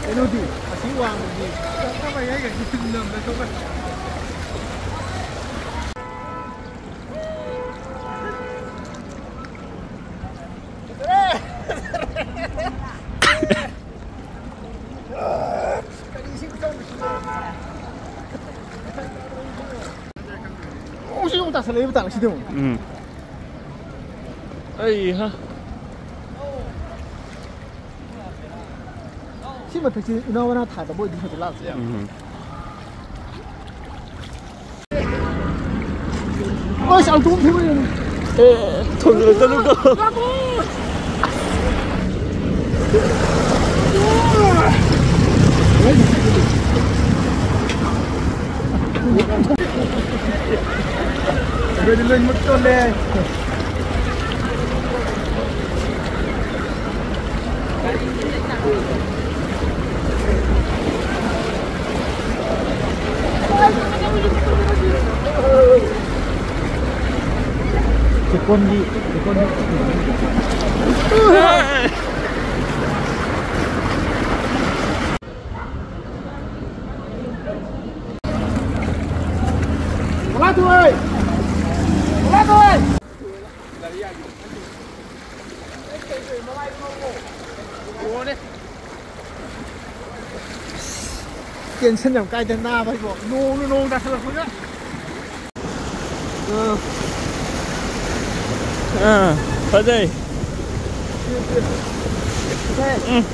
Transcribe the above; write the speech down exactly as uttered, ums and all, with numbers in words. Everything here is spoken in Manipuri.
ꯀꯩꯅꯣꯗꯤ, ꯑꯁꯤ ꯋꯥꯡꯕꯗꯤ ꯆꯠꯅꯕ ꯌꯥꯏ, ꯀꯩꯁꯨ ꯊꯤꯜꯂꯝꯃꯦ, ꯇꯧꯔꯦ꯫ ꯎ, ꯁꯤ ꯑꯃꯨꯛ ꯇꯥꯁꯜꯂꯛꯏꯕ ꯇꯥꯡ ꯁꯤꯗꯤ ꯑꯃꯨꯛ꯫ ꯎꯝ꯫ ꯑꯩ ꯍꯥ꯫ ꯁꯤ ꯃꯊꯛꯁꯤ ꯎꯅꯥ ꯋꯥꯅꯥ ꯊꯥꯗꯕ ꯑꯣꯏꯗꯤ ꯐꯖ ꯂꯥꯛꯁꯦ ꯌꯥꯝ꯫ ꯎꯝ꯫ ꯑꯁ, ꯑꯧꯇꯣ ꯑꯃ ꯊꯧꯔꯛꯑꯦ꯫ ꯑꯦ, ꯊꯣꯝꯖꯤꯜꯂꯛꯀꯅꯨꯀꯣ꯫ ꯑꯩꯈꯣꯏꯗꯤ ꯂꯣꯏ ꯃꯨꯠ ꯆꯣꯠꯂꯦ꯫ ꯆꯦꯛꯀꯣꯟꯒꯤ, ꯆꯦꯛꯀꯣꯟꯒꯤ꯫ ꯃꯉꯥꯊꯣꯏ! ꯃꯉꯥꯊꯣꯏ! ꯇꯦꯟꯁꯟ ꯌꯥꯝ ꯀꯥꯏꯗ ꯅꯥꯕ ꯍꯥꯏꯕꯣ꯫ ꯅꯣꯡꯅ ꯅꯣꯡ ꯇꯥꯁꯜꯂꯛꯄꯒ꯫ ꯑꯥ꯫ ꯑꯥ, ꯐꯖꯩ꯫ ꯎꯝ꯫